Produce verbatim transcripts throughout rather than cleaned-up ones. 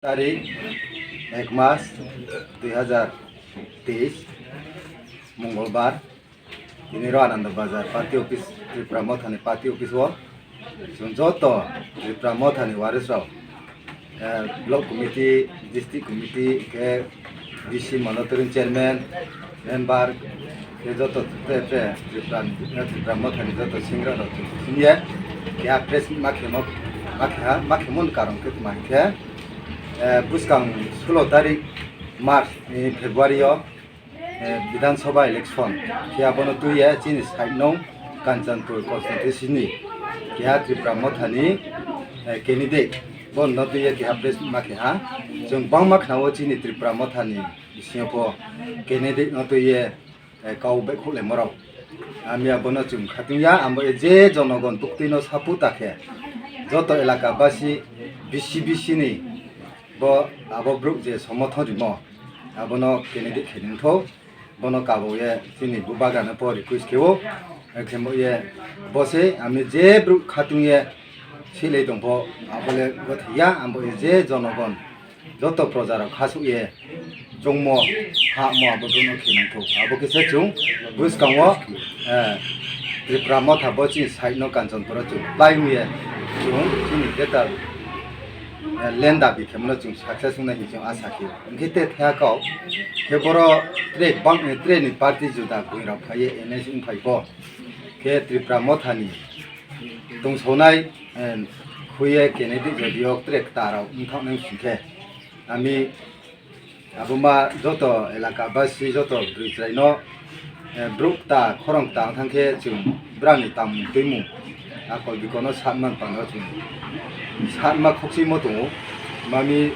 Tarik ek mas dui hazar teis, Mongolbar, tini ro Ananda Bazar party office, Tripura Mothani party office o chwng joto Tripura Mothani warisrok, eh, block committee, district committee, khe D C monitoring chairman, member, khe joto te, te Tripura, Tripura Mothani joto singra rok chwng siniya. Khe a press meet ma khemo, ma khe ha, ma khemo ni karon khe tma khe, eh, bwskang sulo tarik March ni February o, eh, Bidhan Sabha election khe abono twiya chini side nong Kanchanpur constituency ni keha Tripura Mothani, eh, candidate bono twiya keha press meet ma khe ha. Chwng bangma khna o chini Tripura Mothani bisingo pho candidate no twiye, eh, kau bai khulai morok. Ami abono chwng khatungya, amo je jonogon buktwino sapu ta khe joto elaka basi B C B C ni bo abo brouh je somothon rimo, abono candidate khe nungtho, bono kabo ye chini bubagrano po request khe o, eh, khemo ye bo se ami je brouh khatung ye silei tongpho, abole gothiya, amo ye je jonogon joto projarok khasuk ye chongmo, hamo abo bono khe nangtho. Abo khe se chwng bwskango, eh, Tripura Motha bo chini side no Kanchanpur o chwng plai wngye chwng chini greater, eh, land dabi khemano chwng success wngnai hinwi chwng asa khe. Hwnkhe te thaya kok khe boro tre bang, tre ni party juda buingrok phaiye N S wngphai bo khe Tripura Mothani tongsaunai, eh, khuye candidate jodi yok tre kwta rok wngthoknai hwnkhe, ami abo ma joto elaka basi joto bwrwi chwraino, eh, brouh kwta khorang kwta wngthang khe chwng brani tangmung twimung akol bikono satman pano chwng satma khokchimo tongo. Mami,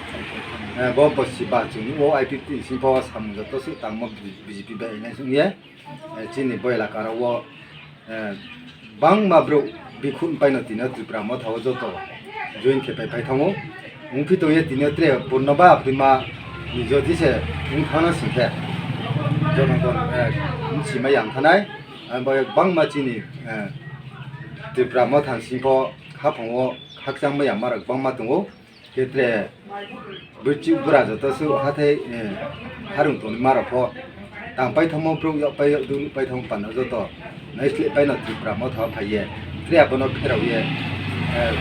eh, bo bosi ba chwng o I P F T ni singkho samung joto se tangmo B J P bai N S wngye. Eh, chini bo elaka rok o, eh, bangma brouh bikhun paino tino Tripura Motha o joto join khe pai pai thango. Wngphi tongye tino tre Purnaba Abdima ni jodi se wng thangna singkhe jonogon, eh, wngsi ma yang thanai. Ang bo bangma chini, eh, Tripura Motha ni singkho haphang o khakchang ma yang ma rok bangma tongo. Khe tre bwchwk bwra joto se hathai, eh, harung tongwi ma rok pho tang paithangmo brouh yok pai yok duk paithangmo pano joto naisleh paino Tripura Motha o phaiye tre abono pherauye, eh,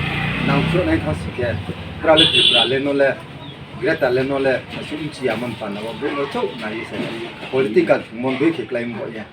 nangkuknai thang singkhe bwrale Tripura le nole greater le nole aswk wngchiya man pano o brouh no chouh naiwi se political thwngmung dui khe kwlai wngbo ya.